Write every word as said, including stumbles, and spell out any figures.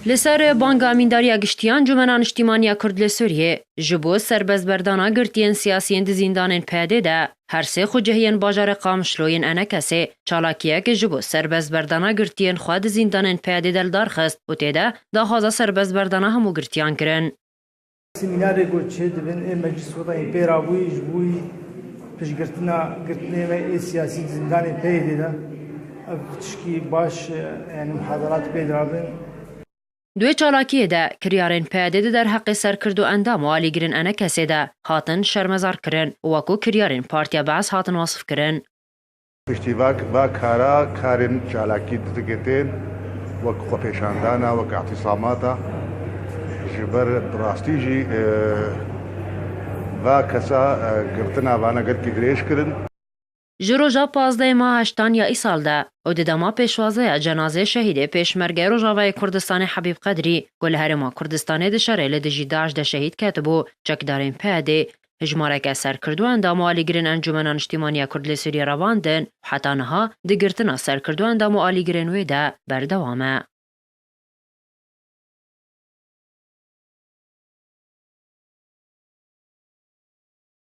Li ser banga Emîndariya Giştî ya Encûmena Niştîmanî ya Kurd li Sûriyê, ji bo serbestberdana girtiyên siyasiyên di zîndanên P Y D'ê de, her sê xwecihiyên bajarê Qamişlo yên ENKSê çalakiyek ji bo serbestberdana girtiyên xwe di zîndanên P Y D'ê de li dar xist û tê de daxwaza serbestberdana hemû girtiyan kirin. Semînarê ku çêdibin ê Meclis Wetanî pê rabûyî ji bo piştgirtina girtinê me ê siyasî di zîndanê P Y D'ê de, ev tişkî baş, e, yanî muhaderat pê dirabin. Di wê çalakiyê de kiryarên P Y D'ê di derheqê serkirt û endam û alîgirên ENKSê de hatin şermezar kirin û wekû kiryarên Partiya Bees hatin wasif kirin. Piştî va, va kara karên çalakî didigê tên wek xwepêşandana, wek îtîsamata, ji ber bi rastî jî, e, va kesa, e, girtina vana gelkî dirêj kirin. Ji roja pazdehê meha heştan ya îsal de û di dema pêşwazeya cenazê şehîdê Pêşmergeyê Rojavayê Kurdistanê Hebîb Qedrî ku li Herêma Kurdistanê di şerê li dijî DAIŞ de şehîd ketibû, çekdarên P Y D'ê hejmareke serkirt û endam û alîgirên Encûmena Niştîmanî ya Kurd li Sûriyê revandin û heta niha di girtina serkirt û endam û alîgirên wê de berdewam e.